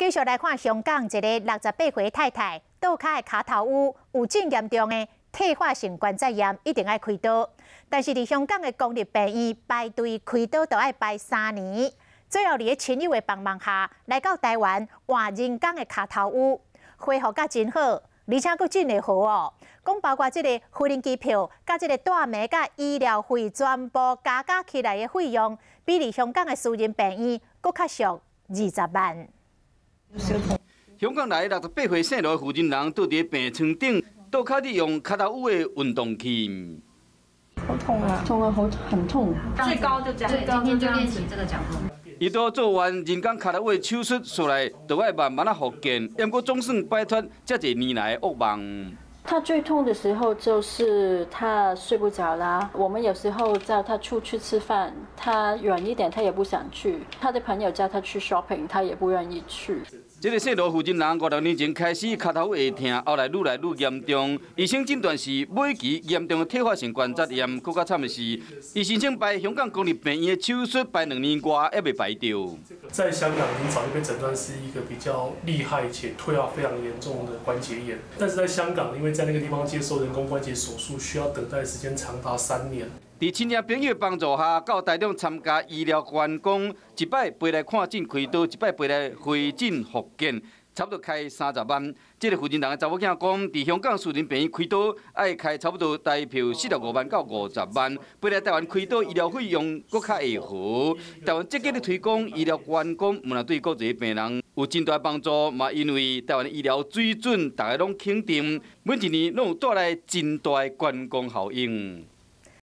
繼續來看香港一个68歲太太，倒跤的跤頭趺有真嚴重的退化性關節炎，一定愛開刀。但是佇香港的公立病院排隊開刀都愛排3年。最後佇咧親友的幫忙下，來到台灣換人工的跤頭趺，恢復甲真好，而且閣真會好哦。講包括這个飛行機票、佮這个蹛暝佮醫療費全部加加起來的費用，比佇香港的私人病院閣較俗20萬。香港來68歲姓羅的婦人人，倒佇病床頂，倒跤佇用跤頭趺的運動器。好痛啊！痛啊，好，很痛。最高就這樣，今天就練習這個角度。伊都做完人工跤頭趺手術，出來就愛慢慢仔復健，毋過總算擺脫這濟年來的噩夢。他最痛的時候就是他睡不着啦。我們有時候叫他出去吃飯，他遠一點他也不想去。他的朋友叫他去 shopping，他也不願意去。這个姓羅婦人人五六年前開始跤頭會疼，後來愈來愈嚴重。醫生診斷是尾期嚴重的退化性關節炎。閣較慘的是，伊申請排香港公立病院的手術排2年外，猶未排著。在香港已經早就被診斷是一個比較厲害且退化非常嚴重的關節炎，但是在香港，因為在那個地方接受人工關節手術需要等待時間長達3年。佇親戚朋友幫助下，到台中參加醫療觀光，一擺飛來看診開刀，一擺飛來回診復健，差不多開30萬。這个婦人人的查某囝講，佇香港私人病院開刀愛開差不多台票45萬到50萬，飛來台灣開刀醫療費用閣較會好。台灣積極咧推廣醫療觀光，毋但對國際病人有真大幫助，嘛因為台灣醫療水準，大家攏肯定，每一年攏有帶來真大的觀光效應。